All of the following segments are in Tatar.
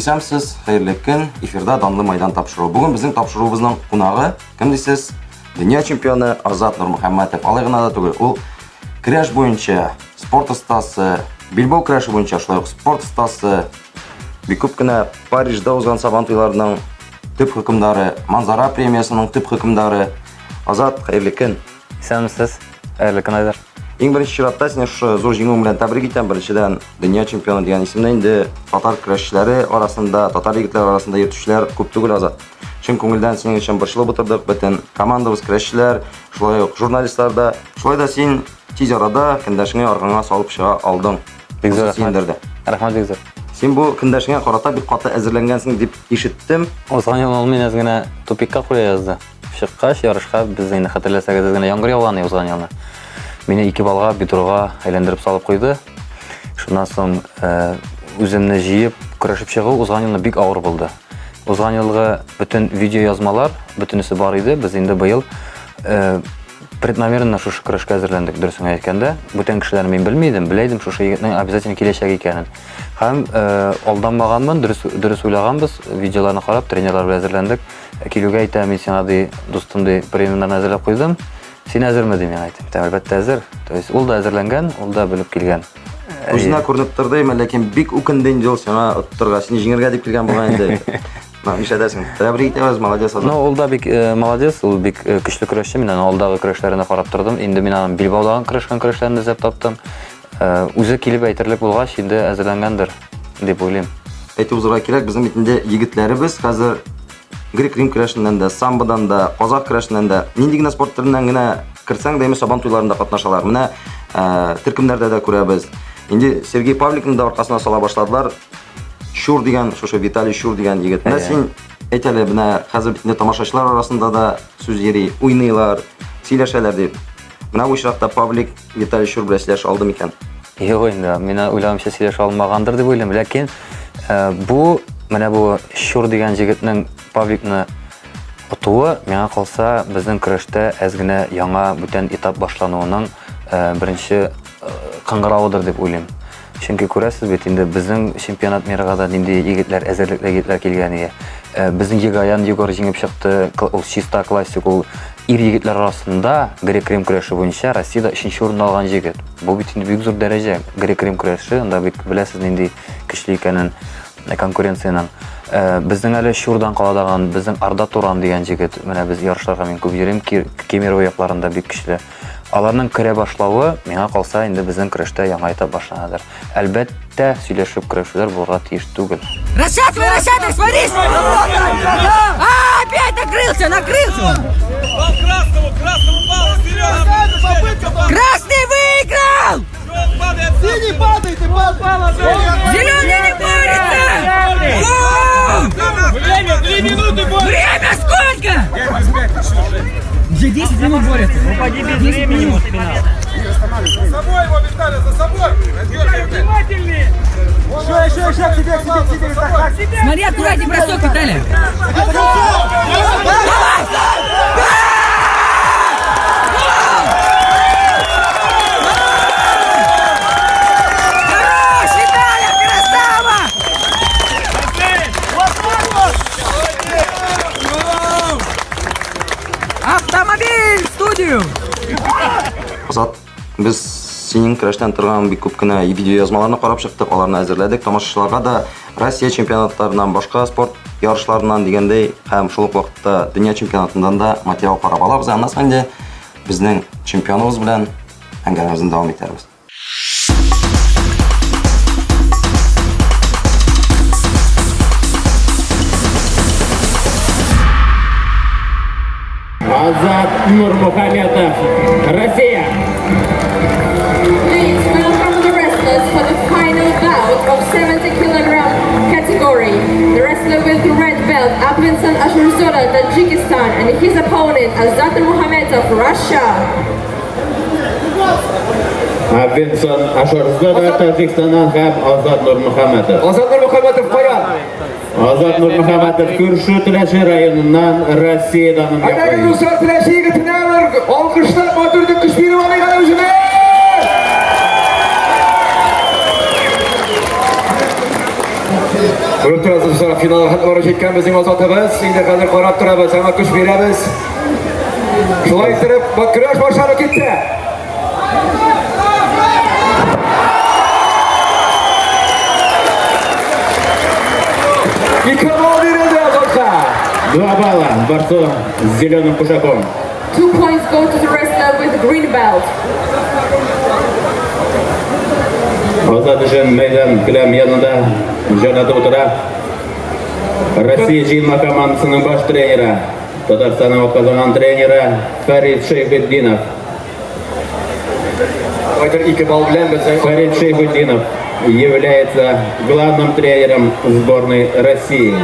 Исәнмесез, хәерле көн. Эфирда Данлы Майдан тапшыруы. Бүген безнең тапшыруыбызның кунагы кем дисез? Дөнья чемпионы Азат Нурмөхәммәтов. Алай гына да түгел, ул көрәш буенча спорт остасы, билбау көрәше буенча шулай ук спорт остасы, бик күп кенә Парижда узган Сабан туйларының төп хөкемдары, Манзара премиясының төп хөкемдары. Азат, хәерле көн. Исәнмесез. Хәерле көн, Айдар. Иң беренче чиратта сине шушы зур җиңүең белән тәбрик итәм. Беренчедән, дөнья чемпионы дигән исемне инде татар көрәшчеләре арасында, татар егетләре арасында йөртүчеләр күп түгел, Азат. Чын күңелдән синең өчен борчылып утырдык. Бөтен командабыз, көрәшчеләр, шулай ук журналистлар да. Шулай да син тиз арада көндәшеңне аркаңа салып чыга алдың. Бик зур рәхмәт. Сөендерде. Рәхмәт бик зур. Син бу көндәшеңә карата бик каты әзерләнгәнсең дип ишеттем. Узган ел ул мине әз генә тупикка куя язды. Чыккач ярышка без инде хәтерләсәгез әз генә яңгыр яуган иде узган елны. Мине ике балга бедроға әйләндереп салып куйды. Шуннан соң үземне җыеп көрәшеп чыгу узган елны бик авыр булды. Узган елгы бөтен видео язмалар бөтенесе бар иде. Без инде быел преднамеренно шушы көрәшкә әзерләндек, дөресен әйткәндә. Бүтән кешеләрне мин белми идем, белә идем шушы егетнең обязательно киләчәк икәнен. Һәм алданмаганмын, дөрес, дөрес уйлаганбыз, видеоларны карап, тренерлар белән әзерләндек. Килүгә әйтә, мин сиңа ди, дустым ди, премиумнарны әзерләп куйдым. Син әзерме ди миңа әйтә. Әйтәм, әлбәттә әзер. То есть ул да әзерләнгән, ул да белеп килгән. Күзенә күренеп торды, ләкин бик үкенде инде ул сиңа оттырга, сине җиңергә дип килгән булган инде. Нишләтәсең? Тәбрик итәбез, молодец. Ну, ул да бик молодец, ул бик көчле көрәшче. Мин аның алдагы көрәшләренә карап тордым. Инде мин аның билбаудагы көрәшкән көрәшләрен эзләп таптым. Үзе килеп әйтерлек булгач, инде әзерләнгәндер дип уйлыйм. Әйтеп узарга кирәк, безнең бит инде егетләребез хәзер грек-рим көрәшеннән дә, самбодан да, казах көрәшеннән дә, нинди генә спорт төреннән генә керсәң дә, сабан туйларында катнашалар. Менә төркемнәрдә дә күрәбез. Инде Сергей Павликны да аркасына сала башладылар. Щур дигән, шушы Виталий Щур дигән егет. Менә син әйт әле, менә хәзер бит инде тамашачылар арасында да сүз йөри, уйныйлар, сөйләшәләр дип. Менә бу очракта Павлик Виталий Щур белән сөйләшә алды микән? Юк инде, мин уйлавымча сөйләшә алмагандыр дип уйлыйм. Ләкин бу, менә бу Щур дигән җегетнең Павликны отуы, миңа калса, безнең көрәштә әз генә яңа бүтән этап башлануының беренче кыңгыравыдыр дип уйлыйм. Чөнки күрәсез бит инде безнең чемпионат мирга да нинди егетләр, әзерлекле егетләр килгән иде. Безнең Егаян Егор җиңеп чыкты, ул чиста классик, ул ир егетләр арасында грек-рим көрәше буенча Россиядә өченче урын алган җегет. Бу бит инде бик зур дәрәҗә. Грек-рим көрәше, анда бик беләсез нинди көчле икәнен конкуренциянең. Безнең әле Чурдан каладаган, безнең Арда Туран дигән җегет, менә без ярышларга мин күп йөрим, Кемерово якларында бик көчле. Аларның керә башлавы, миңа калса, инде безнең көрәштә яңа этап башланадыр. Әлбәттә, сөйләшеп көрәшүләр булырга тиеш түгел. Расшатывай, расшатывай, смотри! А, опять накрылся, накрылся он! Красному, красному балу, Серега! Красный выиграл! Синий падает, и падает! Зеленый не борется! Время, 3 минуты борется! Время сколько? Уже 10 минут борется. Упади без времени, может, финал. За собой его, Виталий, за собой! Внимательнее! Еще, еще, еще, к тебе, к тебе, к тебе, Смотри, аккуратнее бросок, Виталий. Давай! Хорош, Виталий, красава! Автомобиль в студию! Азат, без синең көрәштән торган бик күп кенә видеоязмаларны карап чыктык, аларны әзерләдек. Тамашачыларга да Россия чемпионатларыннан, башка спорт ярышларыннан дигәндәй һәм шул ук вакытта дөнья чемпионатыннан да материал карап алабыз. Аннан соң инде безнең чемпионыбыз белән әңгәмәбезне дәвам итәрбез. Азат Нурмухаметов, Россия! Please welcome the wrestlers for the final bout of 70 kilogram category. The wrestler with the red belt, Abvinson Ashurzoda, Tajikistan, and his opponent, Azat Nurmukhametov, Russia. Абвинсон Ашурзода, Таҗикстаннан һәм Азат Нурмухаметов. Азат Нурмухаметов кая? Азат Нурмухаметов күрше Теләче районыннан Россия данын Әйдәгез, яклый. дуслар, Теләче егетенә бер алкышлап матур итеп көч биреп алыйк әле үзенә. Күреп торасыз, Ярым финалга барып җиткән безнең Азатыбыз. Инде хәзер карап торабыз, аңа көч бирәбез. Шулай иттереп, көрәш башланып китте. Ике балл бирелде Азатка. 2 балла борцу с зеленым кушаком. 2 points go to the wrestler with the green belt. Азат өчен мәйдан келәм янында җанаты утыра. Россия җыелма командасының баш тренеры, Татарстанның атказанган тренеры Фәрит Шәйхетдинов. Кайдыр 2 балл белән безнең Фәрит Шәйхетдинов является главным тренером сборной России.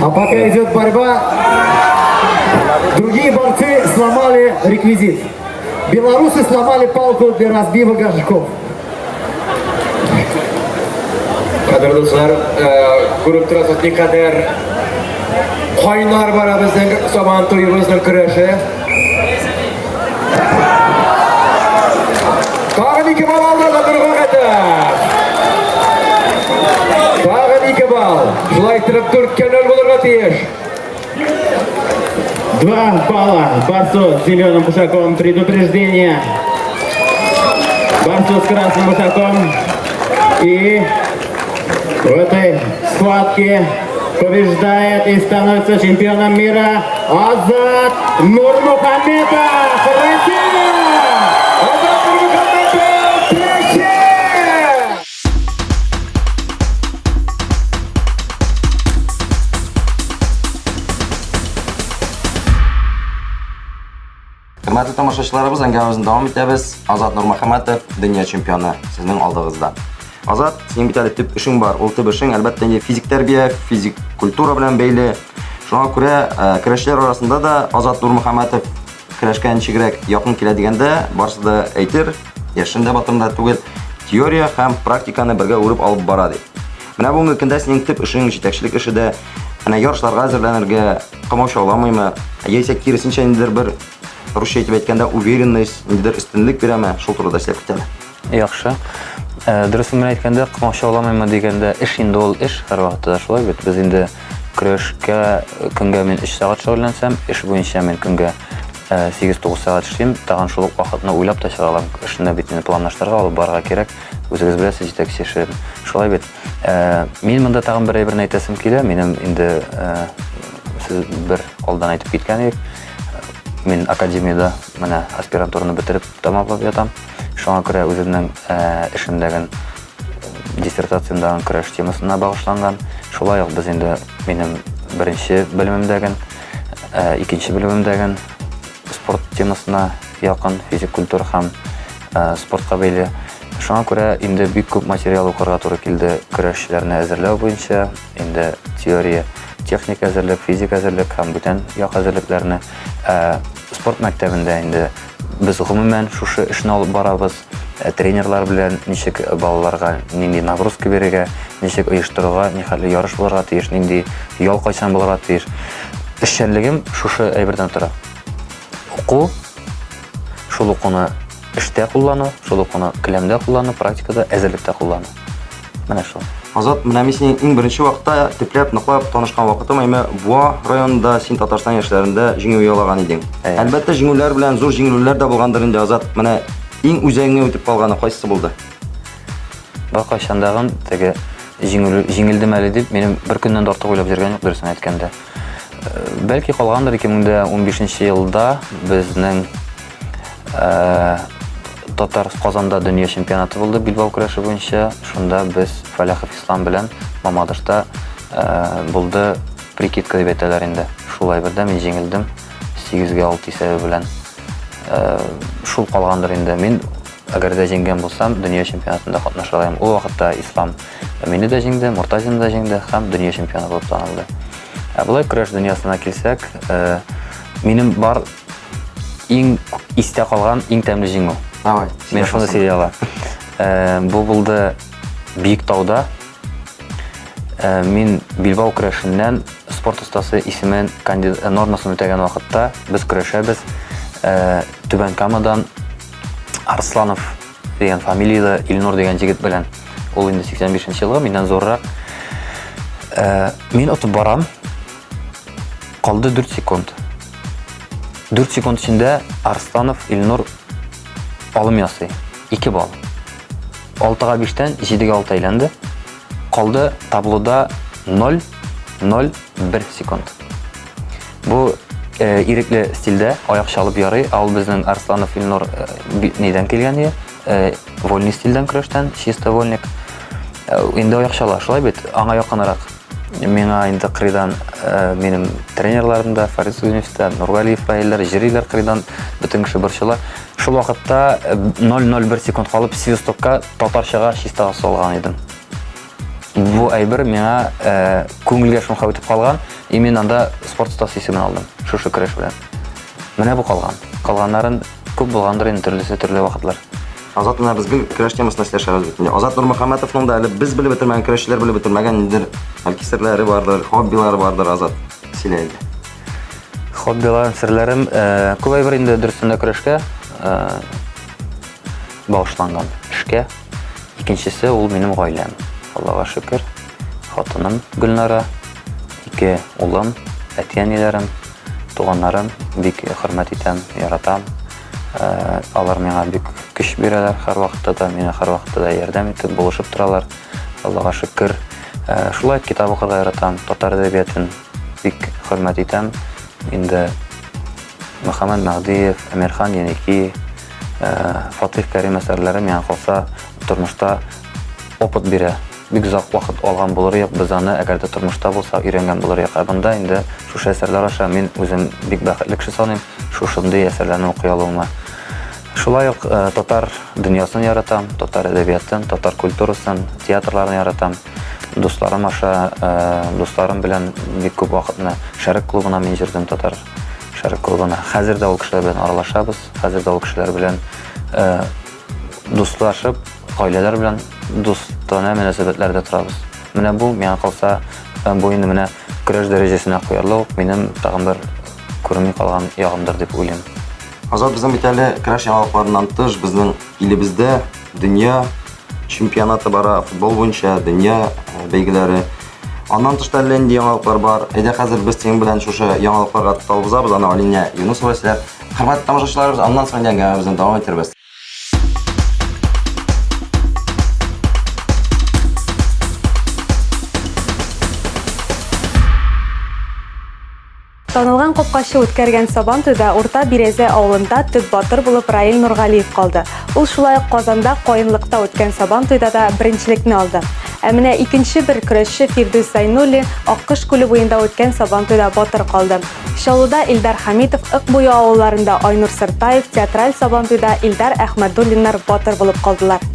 А пока идет борьба, другие борцы сломали реквизит. Белорусы сломали палку для разбива горшков. Кадерле дуслар, күреп торасыз, никадәр кайнар бара безнең Сабан туебызның көрәше. Тагын 2 балл алды Азат Нурмөхәммәтов. Тагын 2 балл. Шулай иттереп 4-0 булырга тиеш. 2 балла борцу с зеленым кушаком. Предупреждение. Борцу с красным кушаком. И в этой схватке побеждает и становится чемпионом мира Азат Нурмухаметов. Россия! Азат Нурмухаметов, Теләче! Хөрмәтле тамашачыларыбыз, әңгәмәбезне дәвам итәбез. Азат Нурмөхәммәтов, дөнья чемпионы, сезнең алдыгызда. Азат, синең бит әле төп эшең бар. Ул төп эшең, әлбәттә, инде физик тәрбия, физик культура белән бәйле. Шуңа күрә, көрәшчеләр арасында да Азат Нурмөхәммәтов көрәшкә ничегрәк якын килә дигәндә, барысы да әйтер, яшен дә батырын да түгел, теория һәм практиканы бергә үреп алып бара дип. Менә бүгенге көндә синең төп эшең, җитәкчелек эше дә, менә ярышларга әзерләнергә комачауламыймы, яисә киресенчә ниндидер бер русча әйтеп әйткәндә уверенность, ниндидер өстенлек бирәме, шул турыда сөйләп кит әле. Яхшы. Дөресен генә әйткәндә, комачауламыймы дигәндә, эш инде ул эш, һәрвакытта да шулай бит. Без инде көрәшкә көнгә мин 3 сәгать шөгыльләнсәм, эш буенча мин көнгә 8-9 сәгать эшлим, тагын шул ук вакытны уйлап та чыга алам. Эшне бит инде планлаштырырга, алып барырга кирәк. Үзегез беләсез, җитәкче эше. Шулай бит. Мин монда тагын бер әйберне әйтәсем килә. Минем инде сез бер алдан әйтеп киткән идек. Мин академиядә менә аспирантураны бетереп тәмамлап ятам. Шуңа күрә үземнең эшемдәген диссертациямдәген көрәш темасына багышланган. Шулай ук без инде минем беренче белемемдәген, икенче белемемдәген спорт темасына якын физик культура һәм спортка бәйле. Шуңа күрә инде бик күп материал укырга туры килде көрәшчеләрне әзерләү буенча, инде теория, техник әзерлек, физик әзерлек һәм бүтән як әзерлекләрне. Спорт мәктәбендә инде без гомумән шушы эшне алып барабыз. Тренерлар белән ничек балаларга нинди нагрузка бирергә, ничек оештырырга, нихәтле ярыш булырга тиеш, нинди ял кайчан булырга тиеш. Эшчәнлегем шушы әйбердән тора. Уку, шул укуны эштә куллану, шул укуны келәмдә куллану, практикада, әзерлектә куллану. Менә шул. Азат, менә мин синең иң беренче вакытта төпләп, ныклап танышкан вакытым, әмма Буа районында син Татарстан яшьләрендә җиңү яулаган идең. Әлбәттә, җиңүләр белән зур җиңелүләр дә булгандыр инде, Азат. Менә иң үзәгеңә үтеп калганы кайсысы булды? Беркайчандагын теге җиңелдем әле дип, минем бер көннән дә артык уйлап йөргән юк, дөресен әйткәндә. Бәлки калгандыр 2015 елда безнең Татар Казанда дөнья чемпионаты булды билбау көрәше буенча. Шунда без Фәләхов Ислам белән Мамадышта булды прикидка дип әйтәләр инде. Шулай бердә мин җиңелдем 8-6 исәбе белән. Шул калгандыр инде. Мин әгәр дә җиңгән булсам, дөнья чемпионатында катнаша алам. Ул вакытта Ислам мине дә җиңде, Муртазин да җиңде һәм дөнья чемпионы булып танылды. Ә болай көрәш дөньясына килсәк, минем бар иң истә калган иң тәмле җиңү. Давай. Мин шуны сөйли алам. Бу булды Биек тауда. Мин билбау көрәшеннән спорт остасы исемен нормасын үтәгән вакытта без көрәшәбез. Түбән Камадан Арсланов дигән фамилияле Илнур дигән җегет белән. Ул инде 85 елгы, миннән зуррак. Мин отып барам. Калды 4 секунд. 4 секунд эчендә Арсланов Илнур алым ясый. 2 балл. 6-га 5-тән 7-гә 6 әйләнде. Калды таблода 0 0 1 секунд. Бу э, ирекле стильдә аяк чалып ярый. Ә ул безнең Арсланов Илнур э, нидән килгән иде? Э, вольный стильдән көрәштән, чисто вольник. Э, инде аяк чала, шулай бит, аңа якынрак. Миңа инде кырыйдан э, минем тренерларым да, Фарид Суюнов та, Нургалиев Раиләр, җөриләр кырыйдан, бөтен кеше борчыла. Шул вакытта 0.01 секунд калып свистокка татарчага чистага салган идем. Бу әйбер миңа э, күңелгә шунха үтеп калган, и мин анда спорт остасы исемен алдым, шушы көрәш белән. Менә бу калган. Калганнарын күп булгандыр инде төрлесе төрле вакытлар. Азат менә без гел көрәш темасында сөйләшәбез бит инде. Азат Нурмөхәммәтовның да әле без белеп бетермәгән, көрәшчеләр белеп бетермәгән ниндидер бәлки серләре бардыр, хоббилары бардыр, Азат. Сөйлә инде. Хоббиларым, серләрем, э, күп әйбер инде дөресендә көрәшкә э, багышланган эшкә. Икенчесе ул минем гаиләм. Аллага шөкер, хатыным Гөлнара, ике улым, әти-әниләрем, туганнарым бик хөрмәт итәм, яратам. Э, алар миңа бик көч бирәләр һәрвакытта да, миңа һәрвакытта да ярдәм итеп, булышып торалар. Аллага шөкер. Э, шулай китап укырга яратам, татар әдәбиятын бик хөрмәт итәм. Инде Мөхәммәд Мәһдиев, Әмирхан Еники, э, Фатих Кәрим әсәрләре миңа калса тормышта опыт бирә. Бик озак вакыт алган булыр идек без аны, әгәр дә тормышта булса, өйрәнгән булыр идек. Ә монда инде шушы әсәрләр аша мин үзем бик бәхетле кеше саныйм, шушындый әсәрләрне укый алуыма. Шулай ук э, татар дөньясын яратам, татар әдәбиятын, татар культурасын, театрларны яратам. Дусларым аша, э, дусларым белән бик күп вакытны Шәрык клубына мин йөрдем, татар Шәрык клубына. Хәзер дә ул кешеләр белән аралашабыз, хәзер дә ул кешеләр белән э, дуслашып, гаиләләр белән дустанә мөнәсәбәтләрдә торабыз. Менә бу миңа калса, э, бу инде менә көрәш дәрәҗәсенә куярлык минем тагын бер күренми калган ягымдыр дип уйлыйм. Азат, безнең бит әле көрәш яңалыкларыннан тыш, безнең илебездә дөнья чемпионаты бара, футбол буенча дөнья э, бәйгеләре. Аннан тыш та әллә нинди яңалыклар бар. Әйдә хәзер без синең белән шушы яңалыкларга тукталып узабыз, аны Алинә Юнусова сөйләр. Хөрмәтле тамашачыларыбыз, аннан соң инде әңгәмәбезне дәвам итербез. Танылган капкачы үткәргән Сабантуйда Урта Бирәзә авылында төп батыр булып Раил Нургалиев калды. Ул шулай ук Казанда Каенлыкта үткән Сабантуйда да беренчелекне алды. Ә менә икенче бер көрәшче Фирдүс Зайнуллин Аккош күле буенда үткән Сабантуйда батыр калды. Чаллыда Илдар Хәмитов, Ык буе авылларында Айнур Сыртаев, театраль Сабантуйда Илдар Әхмәдуллиннар батыр булып калдылар.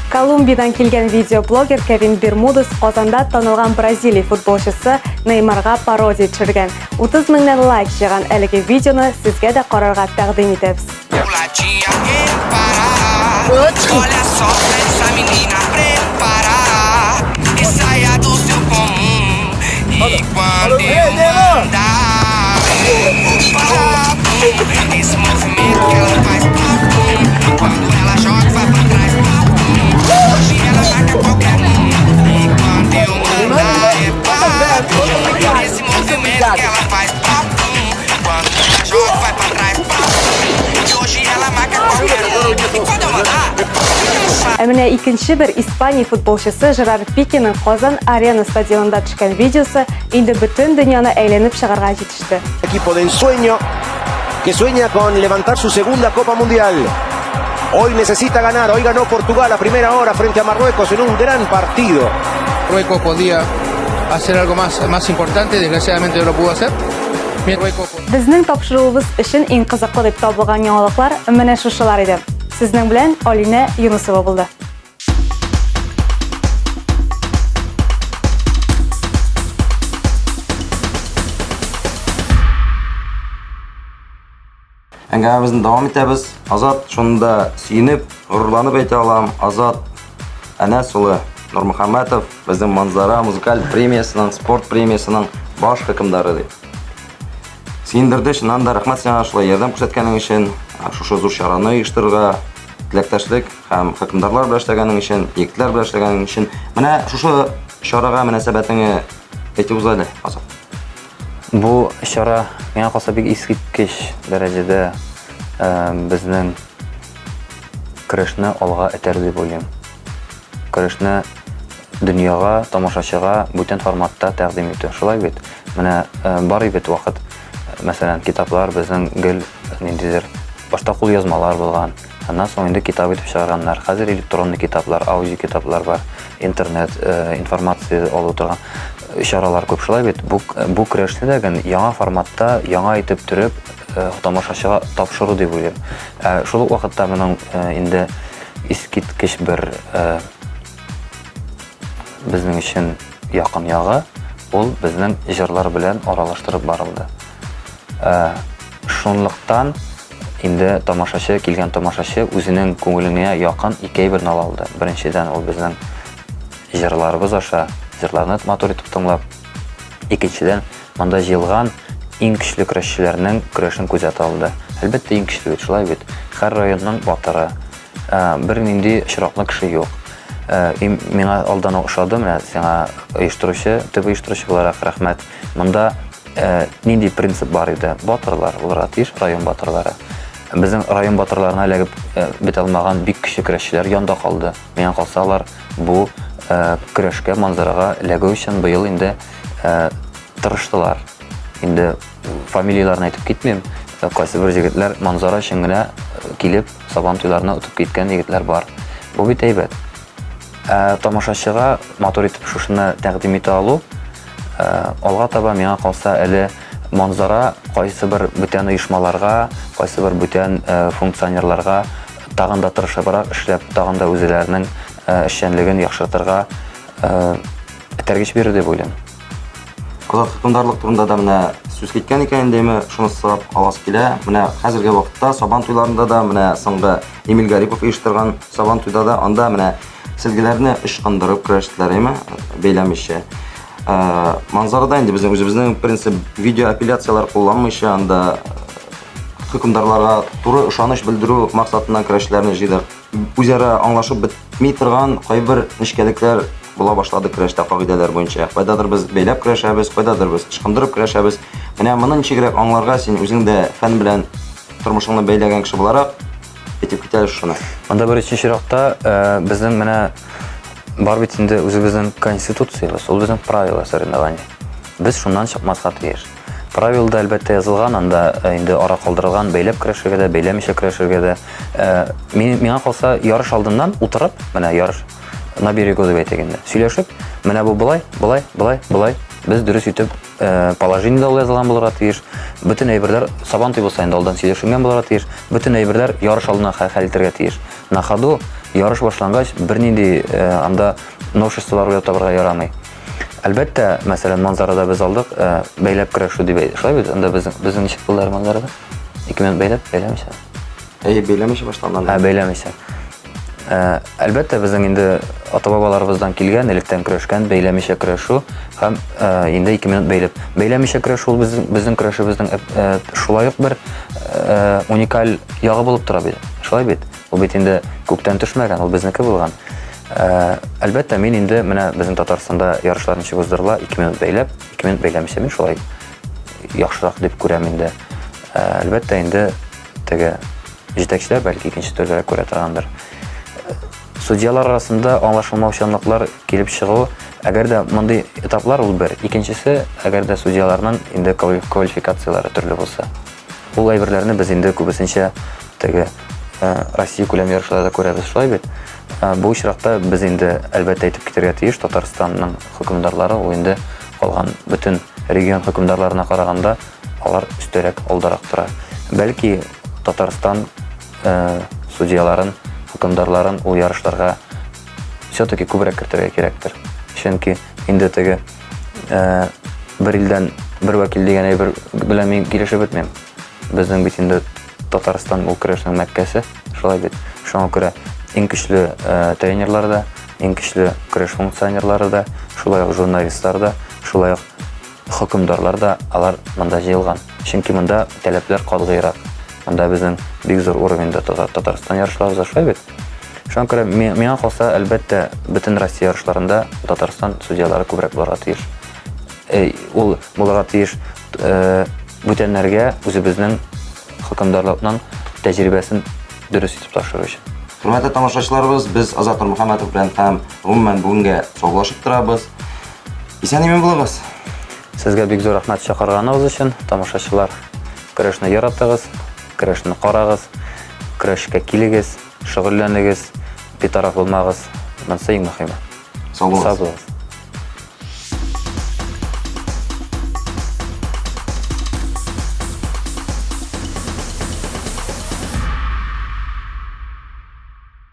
Колумбиядән килгән видеоблогер Кевин Бермудес Казанда танылган Бразилия футболчысы Неймарга пародия төшергән. 30 меңнән лайк җыйган әлеге видеоны сезгә дә карарга тәкъдим итәбез. Ә менә икенче бер Испания футболчысы Жерар Пикеның Казан Арена стадионында төшкән видеосы инде бөтен дөньяны әйләнеп чыгарга җитеште. Equipo de ensueño que sueña con levantar su segunda Copa Mundial. Hoy necesita ganar, hoy ganó Portugal a primera hora frente a Marruecos en un gran partido. Marruecos podía hacer algo más, más importante, desgraciadamente no lo pudo hacer. Безнең тапшыруыбыз өчен иң кызыклы дип табылган яңалыклар менә шушылар иде. Сезнең белән Алинә Юнусова булды. Әңгәмәбезне дәвам итәбез. Азат, шунда сөенеп, горурланып әйтә алам. Азат Әнәс улы Нурмөхәммәтов безнең Манзара музыкаль премиясының, спорт премиясының баш хөкемдары дип. Сөендерде, чыннан да рәхмәт сиңа шулай ярдәм күрсәткәнең өчен, шушы зур чараны оештырырга теләктәшлек һәм хөкемдарлар белән эшләгәнең өчен, егетләр белән эшләгәнең өчен. Менә шушы чарага мөнәсәбәтеңне Әйтеп уз әле, Азат. Бу чара миңа калса бик искиткеч дәрәҗәдә безнең көрәшне алга этәрде дип уйлыйм. Көрәшне дөньяга, тамашачыга бүтән форматта тәкъдим итү. Шулай бит? Менә бар бит вакыт, мәсәлән, китаплар безнең гел ниндидер башта кулъязмалар булган, аннан соң инде китап итеп чыгарганнар. Хәзер электронный китаплар, аудио китаплар бар, интернет, информация алу торган чаралар күп. Шулай бит? Бу, бу көрәшне дә ген яңа форматта, яңа итеп төреп, тамашачыга тапшыру дип уйлыйм. Ә шул ук вакытта моның инде искиткеч бер безнең өчен якын ягы, ул безнең җырлар белән аралаштырып барылды. Шунлыктан инде тамашачы, килгән тамашачы үзенең күңеленә якын ике әйберне ала алды. Беренчедән, ул безнең җырларыбыз аша, җырларны матур итеп тыңлап, икенчедән, монда җыелган иң көчле көрәшчеләрнең көрәшен күзәтә алды. Әлбәттә, иң көчле бит, шулай бит. Һәр районның батыры. Бернинди очраклы кеше юк. Миңа алдан ук ошады, менә сиңа оештыручы, төп оештыручы буларак рәхмәт. Монда нинди принцип бар иде? Батырлар булырга тиеш, район батырлары. Безнең район батырларына эләгеп бетә алмаган бик көчле көрәшчеләр янда калды. Миңа калса, алар бу көрәшкә, манзарага эләгү өчен быел инде тырыштылар. Инде фамилияләрен әйтеп китмим. Кайсы бер җегетләр манзара өчен генә килеп, Сабан туйларына отып киткән егетләр бар. Бу бит әйбәт. Ә тамашачыга матур итеп шушыны тәкъдим итә алу, алга таба миңа калса әле манзара кайсы бер бүтән оешмаларга, кайсы бер бүтән функционерларга тагын да тырышыбрак эшләп, тагын да үзләренең эшчәнлеген яхшыртырга этәргеч бирер дип уйлыйм. Азат, хөкемдарлык турында да менә сүз киткән икән инде, шуны сорап аласы килә. Менә хәзерге вакытта Сабан туйларында да, менә соңгы Эмиль Гарипов оештырган Сабан туйда да, анда менә сөлгеләрне ычкындырып көрәштеләр, әйме, бәйләмичә. Манзарада инде безнең үзебезнең принцип видео апелляцияләр кулланмыйча, анда хөкемдарларга туры ышаныч белдерү максатыннан көрәшчеләрне җыйдык. Үзара аңлашып бетми торган кайбер нечкәлекләр була башлады көрәштә кагыйдәләр буенча. Кайдадыр без бәйләп көрәшәбез, кайдадыр без ычкындырып көрәшәбез. Менә моны ничегрәк аңларга, син үзең дә фән белән тормышыңны бәйләгән кеше буларак, әйтеп кит әле шуны. Монда беренче чиратта безнең менә бар бит инде үзебезнең конституциябез, ул безнең правила соревнований. Без шуннан чыкмаска тиеш. Правилада, әлбәттә, язылган, анда э, инде ара калдырылган, бәйләп көрәшергә дә, бәйләмичә көрәшергә дә. Э, миңа калса, ярыш алдыннан утырып, менә ярыш на берегу дип әйтик инде, сөйләшеп, менә бу болай, болай, болай, болай, без дөрес итеп э, положениедә ул язылган булырга тиеш. Бөтен әйберләр сабан туй булса инде алдан сөйләшенгән булырга тиеш. Бөтен әйберләр ярыш алдыннан хәл итәргә тиеш. На ходу ярыш башлангач, бернинди анда новшестволар уйлап табарга ярамый. Әлбәттә, мәсәлән, Манзарада без алдык, э, бәйләп көрәшү дип әйтә. Шулай бит, анда безнең безнең ничек булды Манзарада? 2 минут бәйләп, бәйләмичә. Әйе, бәйләмичә башланган. Ә, бәйләмичә. Э, әлбәттә, безнең инде ата-бабаларыбыздан килгән, электән көрәшкән бәйләмичә көрәшү һәм э, инде 2 минут бәйләп. Бәйләмичә көрәшү ул безнең безнең көрәшебезнең шулай ук бер уникаль ягы булып тора бит. Шулай бит? Ул бит инде күктән төшмәгән, ул безнеке булган. Э, әлбәттә, мин инде менә безнең Татарстанда ярышлар ничек уздырыла, 2 минут бәйләп, 2 минут бәйләмичә мин шулай яхшырак дип күрәм инде. Э, әлбәттә, инде теге җитәкчеләр бәлки икенче төрлерәк күрә торгандыр. Судьялар арасында аңлашылмаучанлыклар килеп чыгу, әгәр дә мондый этаплар ул бер, икенчесе, әгәр дә судьяларның инде квалификацияләре төрле булса. Ул әйберләрне без инде күбесенчә теге э, Россия күләм ярышларда күрәбез, шулай бит? Э, бу очракта без инде әлбәттә әйтеп китәргә тиеш, Татарстанның хөкемдарлары ул инде калган бөтен регион хөкемдарларына караганда алар өстәрәк, алдарак тора. Бәлки Татарстан э, судьяларын, хөкемдарларын ул ярышларга все-таки күбрәк кертергә кирәктер. Чөнки инде теге Э, бер илдән бер вәкил дигән әйбер белән мин килешеп бетмим. Безнең бит инде Татарстан ул көрәшнең мәккәсе, шулай бит. Шуңа күрә иң көчле э, тренерлар да, иң көчле көрәш функционерлары да, шулай ук журналистлар да, шулай ук хөкемдарлар да алар монда җыелган. Чөнки монда таләпләр катгыйрак. Монда безнең бик зур уровеньда Татарстан ярышлары уза, шулай бит. Шуңа күрә миңа калса, әлбәттә, бөтен Россия ярышларында Татарстан судьялары күбрәк булырга тиеш. Ул булырга тиеш бүтәннәргә үзебезнең хөкемдарлыкның тәҗрибәсен дөрес итеп тапшыру өчен. Хөрмәтле тамашачыларыбыз, без Азат Нурмөхәммәтов белән һәм гомумән бүгенгә саубуллашып торабыз. Исән-имин булыгыз. Сезгә бик зур рәхмәт чакырганыгыз өчен, тамашачылар. Көрәшне яратыгыз, көрәшне карагыз, көрәшкә килегез, шөгыльләнегез, битараф булмагыз. Монысы иң мөһиме. Сау булыгыз. Сау булыгыз.